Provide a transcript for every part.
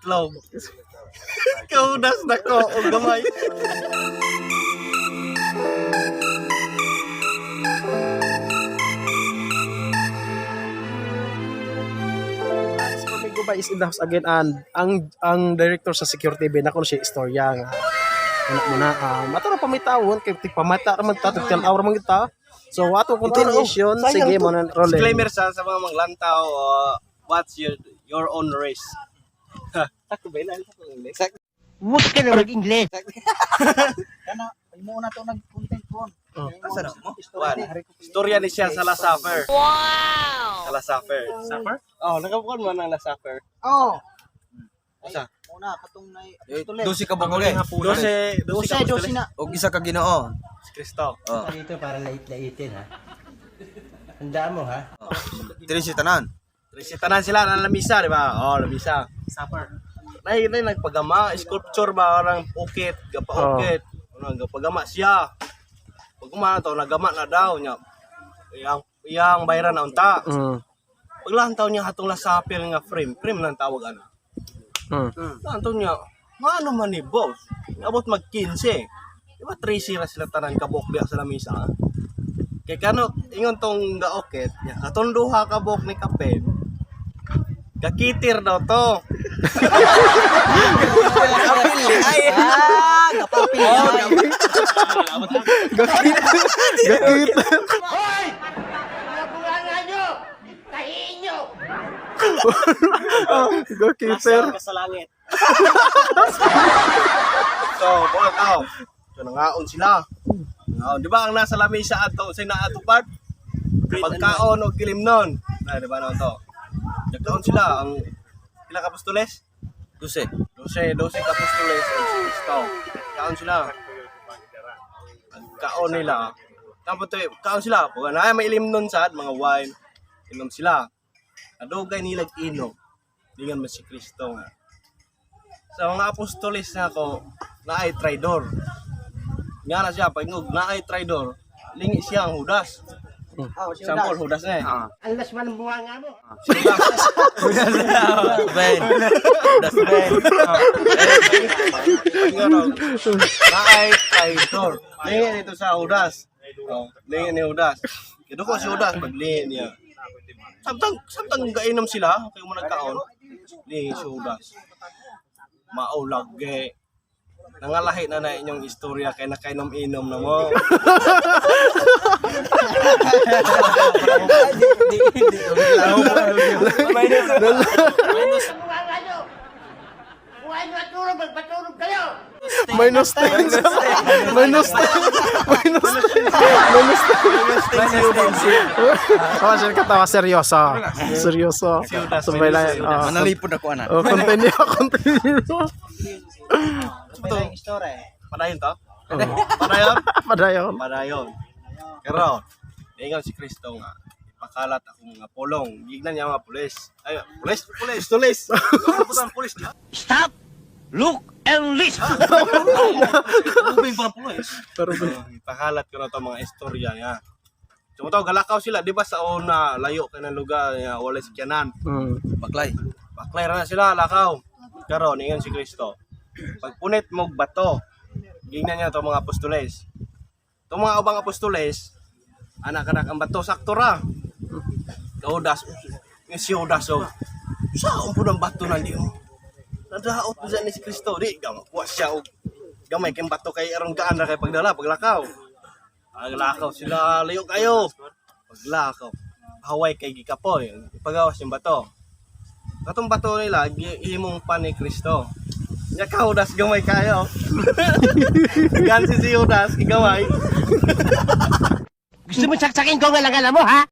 itlog. Kaudas na ko og gamay. Guys, Gubay is in the house again and ang director sa Secure TV na kuno siya istorya nga anak mo na ato ra pamitawon kay tigpamata ra man ta, tig 10 hour man kita, so ato continuation. Sige mo na rolling. Disclaimer sa mga manglantaw, what's your own risk. Sakto ba yun? Sakto ba yun? Huwag ka na mag-Ingles. Kana, imo na to nag-content kon. Oh. Asa na mo? One. Istorya ni siya sa La Suffer. Wow! Sa La Suffer. Suffer? Oh, nakabukan man ang La Suffer. Oh. Asa? Muna katong nay apostoles. Dosi ka bangole. Dose, dose, Dose, dose na. Og isa ka Ginoo. Si Kristo. Oh. Dito para lait-laitin ha. Tandaan mo ha. Diri si tanan. Trisi tanan sila na lamisa, di ba? Oh, lamisa. Suffer. Nay, nay nagpagama, sculpture ba orang ukit, gapaukit. Ano, gapagama siya. Pag kumana to, nagama na daw niya. Iyang iyang bayran na unta. Paglantaw niya hatong lasapir nga frame, frame lang tawag ana. Lantaw niya, ngano man ni boss? Abot mag 15. Di ba 13 ra sila tanan kabok diya sa lamisa? Kay kano ingon tong gaokit, niya katong duha ka buok ni kape. Gakitir daw to. Ay, ah, kapapil. Gakit. Gakit. Gakiter. Sa langit. So, buwan tao. So, nangaon sila. Nangaon. Di ba ang nasa lamisa ato, sa naato part? Pagkaon o kilimnon. Na, di ba naman to? Nagkaon sila. Ang pila ka apostoles? Dose. 12, 12 ka apostoles og si Kristo. Kaon sila. Ang kaon nila. Tapos to, kaon sila. Pag na may ilimnon sad, mga wine, inom sila. Adugay nilag inom. Dingan man si Kristo nga. Sa mga apostoles na ako, naay traidor. Nga na siya, pag ngog, naay traidor, lingi siya ang Judas. Oh, si Sample, Judas. Judas na eh. Alas man ang bunga nga mo. Si Judas. Ben. Das Ben. Naay traidor. Lingi nito sa Judas. Oh, lingi ni Judas. Kiduko si Judas pag lingi niya. Samtang samtang gainom sila, kayo mo nagkaon. Lingi si Judas. Maulag eh. Nangalahi na na inyong istorya kay nakainom-inom na mo. Minus 10. Minus 10. Minus 10. Minus 10. Oh, siya katawa. Seryoso. Seryoso. Sabay lang. Oh, Manalipod ako ana. oh, continue, continue. Ito yung story. Padayon to? Oh. Padayon? Padayon. Padayon. Pero, ingon si Kristo nga, ipakalat akong mga pulong. Gignan niya mga pulis. Ay, pulis, pulis, pulis. Pulis, pulis. Stop! Look and listen! Moving pa pulis. Pero So, ipakalat ko na to mga istorya niya. So, to, galakaw sila, di ba sa una, layo ka ng lugar, niya, wala si Kianan. Baklay. Baklay ra na sila, lakaw. Karon, ingon si Kristo. Pagpunit mog bato, gignan niya to mga apostoles. Itong mga ubang apostoles, anak-anak ang bato, sakto ra. Kaudas, yung si Judas, oh. Saan po ng bato na di mo? Nadaot po siya ni si Kristo, di, gamakuha siya, og gamay kay bato kay aron gaan ra kay pagdala, paglakaw. Paglakaw sila, layo kayo. Paglakaw. Haway kay gikapoy, ipagawas yung bato. Katong bato nila, gihimong pa ni Kristo. Nya ka Judas gamay kayo. Gansi si Judas, gigamay. Gusto mo saksakin ko ang alangala mo ha?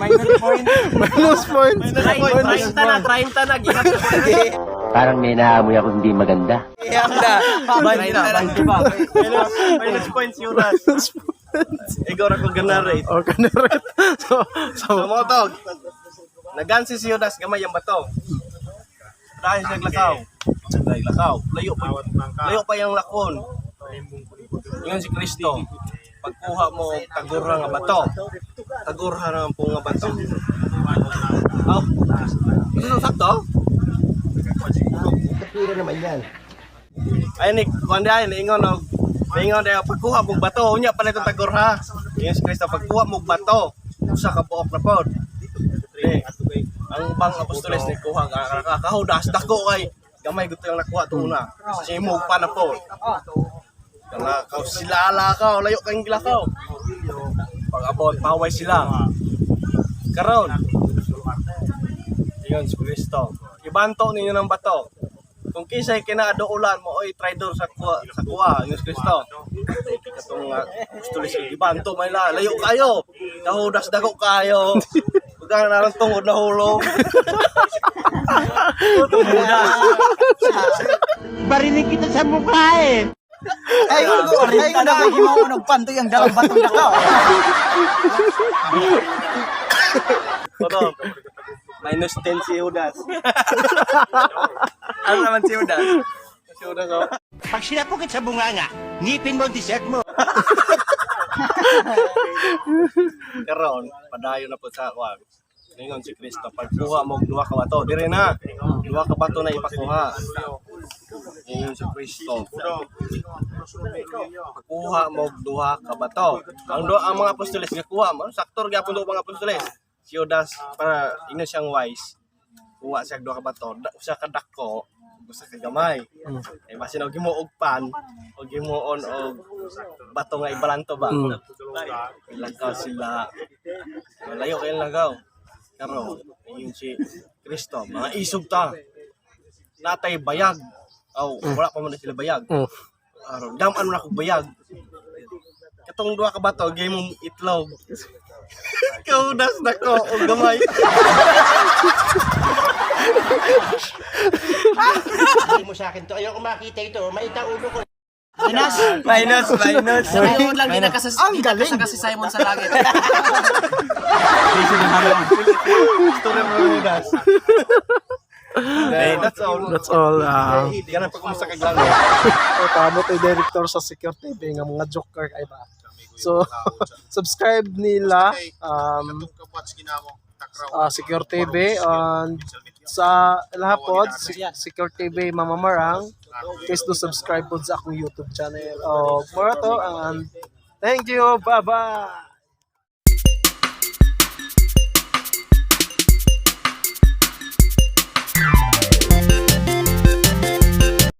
Minus points. Minus 30 na, 30 na, ginap Parang may naamoy ako hindi maganda. Anda. Ba. Minus points Judas. Ikaw ra ko ganarate. Oh, kaneret. So, So mo to. Nagansi si Judas gamay ang bato. Dahil siya naglakaw. Naglakaw. Layo pa. Layo pa yung lakon. Ingon si Kristo. Pagkuha mo og tagura nga bato. Tagurha na ang punga bato. Oh. Ito sakto? Kapira naman yan. Ay ni kuan di ay niingon og niingon di pagkuha mong bato unya pa nito tagurha. Ingon si Kristo, pagkuha mong bato usa ka buok na pod. Di, ang ubang apostoles ni kuha ka kahudas dako kay gamay gusto yung nakuha tuna. Sa imog pa na pod. Kalakaw sila lakaw, layo kang gilakaw. Pag-abot, paway sila. Karon, ingon si Kristo, ibanto ninyo ng bato. Kung kisay kinaaduulan mo, oy, traidor sa kuha, ingon si Kristo. Katong apostoles, ibanto may la, layo kayo. Kahudas dako kayo. Huwag ka na lang tungod na hulog. Barinig kita sa mukha eh. Ay, ay, ay, ay, mo nagpantoy ang dalang batong dakaw. Toto, minus 10 si Judas. Ano naman si Judas? Si Judas, oh. Pag sinapukit sa bunganga, ngipin mo ang dessert mo. Karon, padayon na po sa kuha. Ningon si Kristo, pagkuha mo og duha ka bato, dire na. Duha ka bato na ipakuha. Ningon si Kristo. Pagkuha mo og duha ka bato. Ang duha ang mga apostoles gakuha mo, sakto ra gyapon do mga apostoles. Si Judas para ingnon siyang wise. Kuha siya og duha ka bato, usa ka dako, usa ka gamay. Eh basin og himo og pan og himuon og bato nga ibalanto ba. Lagaw sila. Malayo kayo lagaw. Karon, ayun si Kristo, mga isog ta. Natay bayag. Aw, wala pa man na sila bayag. Aron, dam-an mo na akong bayag. Katong duha ka bato, gay mong itlog. Kaudas na ko og gamay. Hindi mo sa akin to. Ayoko makita ito. Maita ulo ko. Minus. Minus, minus. Ngayon lang din nakasas Ang galing. kasi Simon sa langit. Story mo Judas. That's all. That's all. Di ka na pagkumusta kag langit. So, tamo to director sa Secure TV nga mga joker ay ba. So, subscribe nila Secure TV and sa lahat po, Secure TV Mama Marang. Please do subscribe po sa akong YouTube channel. Oh, mura to and thank you. Bye-bye.